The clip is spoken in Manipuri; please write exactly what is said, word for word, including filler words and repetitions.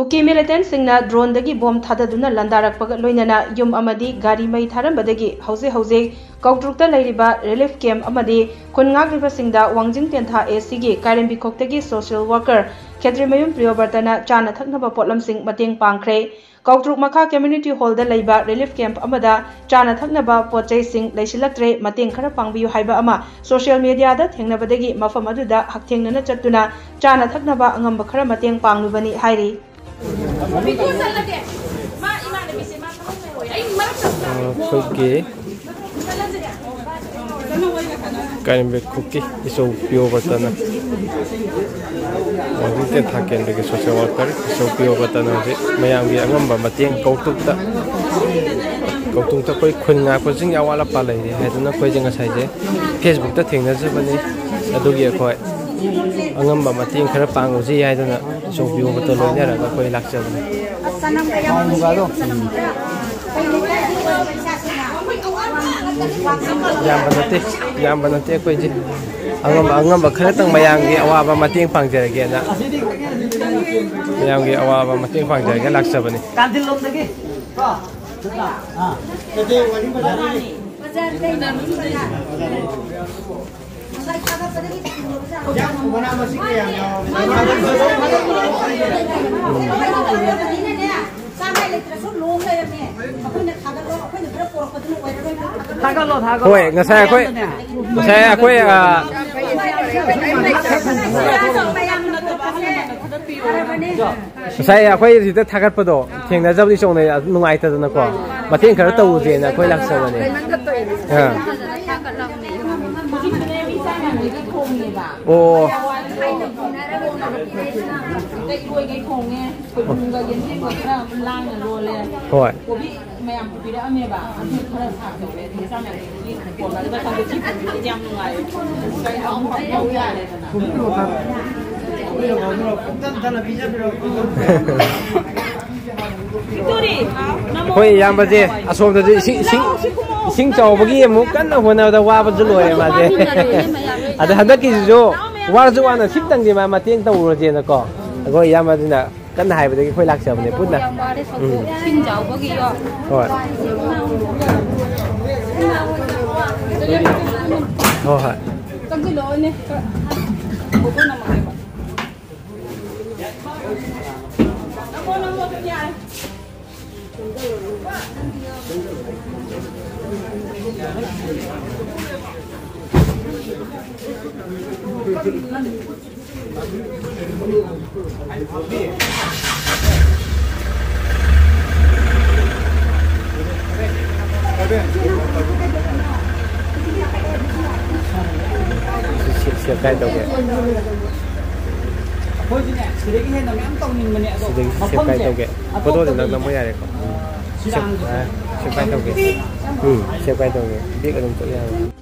ꯀꯨꯀꯤ ꯃꯤꯂꯤꯇꯦꯟꯠꯁꯤꯡꯅ ꯗ꯭ꯔꯣꯟꯗꯒꯤ ꯕꯣꯝ ꯊꯥꯗꯗꯨꯅ ꯂꯥꯟꯗꯥꯔꯛꯄꯒ ꯂꯣꯏꯅꯅ ꯌꯨꯝ ꯑꯃꯗꯤ ꯒꯥꯔꯤ ꯃꯩ ꯊꯥꯔꯝꯕꯗꯒꯤ ꯍꯧꯖꯤꯛ ꯍꯧꯖꯤꯛ ꯀꯧꯇ꯭ꯔꯨꯛꯇ ꯂꯩꯔꯤꯕ ꯔꯤꯂꯤꯐ ꯀꯦꯝꯞ ꯑꯃꯗꯤ ꯈꯨꯟ ꯉꯥꯛꯂꯤꯕꯁꯤꯡꯗ ꯋꯥꯡꯖꯤꯡ ꯇꯦꯟꯊꯥ ꯑꯦ ꯁꯤꯒꯤ ꯀꯥꯏꯔꯦꯝꯕꯤꯈꯣꯛꯇꯒꯤ ꯁꯣꯁꯤꯌꯦꯜ ꯋꯥꯔꯀꯔ ꯈꯦꯇ꯭ꯔꯤꯃꯌꯨꯝ ꯄ꯭ꯔꯤꯌꯣꯕꯔꯇꯅ ꯆꯥꯅ ꯊꯛꯅꯕ ꯄꯣꯠꯂꯝꯁꯤꯡ ꯃꯇꯦꯡ ꯄꯥꯡꯈ꯭ꯔꯦ꯫ ꯀꯧꯇ꯭ꯔꯨꯛ ꯃꯈꯥ ꯀꯝꯃ꯭ꯌꯨꯅꯤꯇꯤ ꯍꯣꯜꯗ ꯂꯩꯕ ꯔꯤꯂꯤꯐ ꯀꯦꯝꯞ ꯑꯃꯗ ꯆꯥꯅ ꯊꯛꯅꯕ ꯄꯣꯠ ꯆꯩꯁꯤꯡ ꯂꯩꯁꯤꯜꯂꯛꯇ꯭ꯔꯦ, ꯃꯇꯦꯡ ꯈꯔ ꯄꯥꯡꯕꯤꯌꯨ ꯍꯥꯏꯕ ꯑꯃ ꯁꯣꯁꯤꯌꯦꯜ ꯃꯤꯗꯤꯌꯥꯗ ꯊꯦꯡꯅꯕꯗꯒꯤ ꯃꯐꯝ ꯑꯗꯨꯗ ꯍꯛꯊꯦꯡꯅꯅ ꯆꯠꯇꯨꯅ ꯆꯥꯅ ꯊꯛꯅꯕ ꯑꯉꯝꯕ ꯈꯔ ꯃꯇꯦꯡ ꯄꯥꯡꯂꯨꯕꯅꯤ ꯍꯥꯏꯔꯤ꯫ ꯑꯩꯈꯣꯏꯒꯤ ꯀꯥꯏꯔꯦꯝꯕꯤꯈꯣꯛꯀꯤ ꯏꯆꯧ ꯄꯤꯌꯣꯕꯇꯅ, ꯋꯥꯡꯖꯤꯡ ꯇꯦꯟꯊꯥ ꯀꯦꯟꯗ꯭ꯔꯒꯤ ꯁꯣꯁꯤꯌꯦꯜ ꯋꯥꯔꯀꯔ ꯏꯆꯧ ꯄꯤꯌꯣꯕꯇꯅ ꯍꯧꯖꯤꯛ ꯃꯌꯥꯝꯒꯤ ꯑꯉꯝꯕ ꯃꯇꯦꯡ ꯀꯧꯇ꯭ꯔꯨꯛꯇ, ꯀꯧꯇ꯭ꯔꯨꯛꯇ ꯑꯩꯈꯣꯏ ꯈꯨꯟ ꯉꯥꯛꯄꯁꯤꯡ ꯑꯋꯥꯠ ꯑꯄꯥ ꯂꯩꯔꯦ ꯍꯥꯏꯗꯨꯅ ꯑꯩꯈꯣꯏꯁꯦ ꯉꯁꯥꯏꯁꯦ ꯐꯦꯁꯕꯨꯛꯇ ꯊꯦꯡꯅꯖꯕꯅꯤ꯫ ꯑꯗꯨꯒꯤ ꯑꯩꯈꯣꯏ ꯑꯉꯝꯕ ꯃꯇꯦꯡ ꯈꯔ ꯄꯥꯡꯉꯨꯁꯤ ꯍꯥꯏꯗꯨꯅ ꯏꯆꯧ ꯄꯤꯌꯣꯕꯇ ꯂꯣꯏꯅꯔꯒ ꯑꯩꯈꯣꯏ ꯂꯥꯛꯆꯕꯅꯤ꯫ ꯌꯥꯝꯕ ꯅꯠꯇꯦ, ꯌꯥꯝꯕ ꯅꯠꯇꯦ ꯑꯩꯈꯣꯏꯁꯦ꯫ ꯑꯉꯝꯕ ꯑꯉꯝꯕ ꯈꯔꯇꯪ ꯃꯌꯥꯝꯒꯤ ꯑꯋꯥꯕ ꯃꯇꯦꯡ ꯄꯥꯡꯖꯔꯒꯦꯅ, ꯃꯌꯥꯝꯒꯤ ꯑꯋꯥꯕ ꯃꯇꯦꯡ ꯄꯥꯡꯖꯔꯒꯦ ꯂꯥꯛꯆꯕꯅꯤ꯫ ꯀꯥꯟꯗꯤꯜꯂꯣꯝꯗꯒꯤ ꯀꯣ? ꯑꯥ꯫ ꯅꯠꯇꯦ, ꯋꯥꯔꯤ ꯕꯖꯥꯔꯗꯒꯤ꯫ ꯕꯖꯥꯔꯗꯒꯤ꯫ ꯉꯁꯥꯏ ꯊꯥꯒꯠꯄꯗꯒꯤ ꯌꯥꯝ ꯃꯅꯥ ꯃꯁꯤꯡ ꯀꯌꯥꯝ ꯌꯥꯎꯔꯕꯅꯣ? ꯆꯥꯅꯤꯡꯉꯥꯏ ꯂꯩꯇ꯭ꯔꯁꯨ ꯂꯣꯡ ꯂꯩꯔꯝꯃꯦ꯫ ꯑꯩꯈꯣꯏꯅ ꯊꯥꯒꯠꯂꯣ, ꯑꯩꯈꯣꯏꯅ ꯈꯔ ꯄꯣꯔꯛꯄꯗꯨꯅ ꯑꯣꯏꯔꯔꯣꯏ꯫ ꯊꯥꯒꯠꯂꯣ, ꯊꯥꯒꯠꯂꯣ꯫ ꯍꯣꯏ, ꯉꯁꯥꯏ ꯑꯩꯈꯣꯏ, ꯉꯁꯥꯏ ꯑꯩꯈꯣꯏ, ꯑ, ꯉꯁꯥꯏ ꯑꯩꯈꯣꯏ ꯁꯤꯗ ꯊꯥꯒꯠꯄꯗꯣ ꯊꯦꯡꯅꯖꯕꯗꯤ ꯆꯥꯎꯅꯩ, ꯑꯗꯨ ꯅꯨꯡꯉꯥꯏꯇꯗꯅꯀꯣ, ꯃꯇꯦꯡ ꯈꯔ ꯇꯧꯔꯨꯁꯦꯅ ꯑꯩꯈꯣꯏ ꯂꯥꯛꯆꯕꯅꯦ꯫ ꯑꯥ꯫ ꯑꯣ꯫ ꯀꯩ ꯂꯣꯏꯒꯩ ꯊꯣꯡꯉꯦ꯫ ꯈꯣꯏꯕꯨꯝꯒ ꯌꯦꯟꯗꯦꯝꯒ ꯈꯔ ꯑꯃ ꯂꯥꯡꯅ ꯂꯣꯜꯂꯦ꯫ ꯍꯣꯏ꯫ ꯀꯣꯕꯤ ꯃꯌꯥꯝ ꯄꯤꯔꯛꯑꯝꯃꯦꯕ꯫ ꯑꯗꯨ ꯈꯔ ꯁꯥꯛ ꯇꯧꯔꯦ꯫ ꯑꯗꯒꯤ ꯆꯥꯛ ꯃꯌꯥꯝ ꯄꯤꯔꯛꯑꯦ꯫ ꯌꯥꯝ ꯅꯨꯡꯉꯥꯏꯔꯦ꯫ ꯀꯩꯅꯣ ꯑꯃꯨꯛ ꯇꯧ ꯌꯥꯔꯦꯗꯅ꯫ ꯄꯨꯛꯇꯟ ꯇꯟꯅ ꯄꯤꯖꯕꯤꯔꯛꯑꯣ꯫ ꯑꯩꯈꯣꯏ ꯏꯌꯥꯝꯕꯁꯦ ꯑꯁꯣꯝꯗꯁꯨ ꯏꯁꯤꯡ, ꯏꯁꯤꯡ, ꯏꯁꯤꯡ ꯆꯥꯎꯕꯒꯤ ꯑꯃꯨꯛ ꯀꯟꯅ ꯍꯣꯠꯅꯕꯗ ꯋꯥꯕꯁꯨ ꯂꯣꯏꯔꯦ ꯃꯥꯁꯦ꯫ ꯑꯗ ꯍꯟꯗꯛꯀꯤꯁꯤꯁꯨ ꯋꯥꯔꯁꯨ ꯋꯥꯅ ꯁꯤꯝꯇꯪꯗꯤ ꯃꯥ ꯃꯇꯦꯡ ꯇꯧꯔꯨꯔꯁꯦꯅꯀꯣ, ꯑꯩꯈꯣꯏ ꯏꯌꯥꯝꯕꯁꯤꯅ ꯀꯟꯅ ꯍꯥꯏꯕꯗꯒꯤ ꯑꯩꯈꯣꯏ ꯂꯥꯛꯆꯕꯅꯦ ꯄꯨꯟꯅ꯫ ꯎꯝ꯫ ꯏꯁꯤꯡ ꯆꯥꯎꯕꯒꯤꯌꯣ꯫ ꯍꯣꯏ꯫ ꯍꯣꯏ, ꯍꯣꯏ꯫ ꯆꯪꯁꯤꯜꯂꯛꯑꯣꯅꯦ꯫ ꯐꯣꯇꯣ ꯅꯝꯃꯛꯀꯦꯕ꯫ ꯅꯝꯃꯣ, ꯅꯝꯃꯣ, ꯑꯗꯨꯝ ꯌꯥꯔꯦ꯫ ꯁꯤ ꯁꯦꯞ ꯀꯥꯏ ꯇꯧꯒꯦ? ꯑꯩꯈꯣꯏꯁꯨꯅꯦ ꯁꯤꯗꯒꯤ ꯍꯦꯟꯅ ꯃꯌꯥꯝ ꯇꯧꯅꯤꯡꯕꯅꯦ, ꯑꯗꯣ ꯁꯤꯗꯒꯤ ꯁꯦꯞ ꯀꯥꯏ ꯃꯐꯝꯁꯦ ꯇꯧꯒꯦ? ꯐꯣꯇꯣꯗꯤ ꯅꯪ ꯑꯇꯣꯞꯄꯗꯒꯤꯅꯦ꯫ ꯅꯝꯕ ꯌꯥꯔꯦꯀꯣ? ꯁꯦꯞ, ꯆꯤꯔꯥꯡꯁꯦ ꯑ, ꯁꯦꯞ ꯀꯥꯏ ꯇꯧꯒꯦ? ꯎꯝ, ꯁꯦꯞ ꯀꯥꯏ ꯇꯧꯒꯦ? ꯕꯦꯛ ꯑꯗꯨꯝ ꯆꯠ ꯌꯥꯔꯦ꯫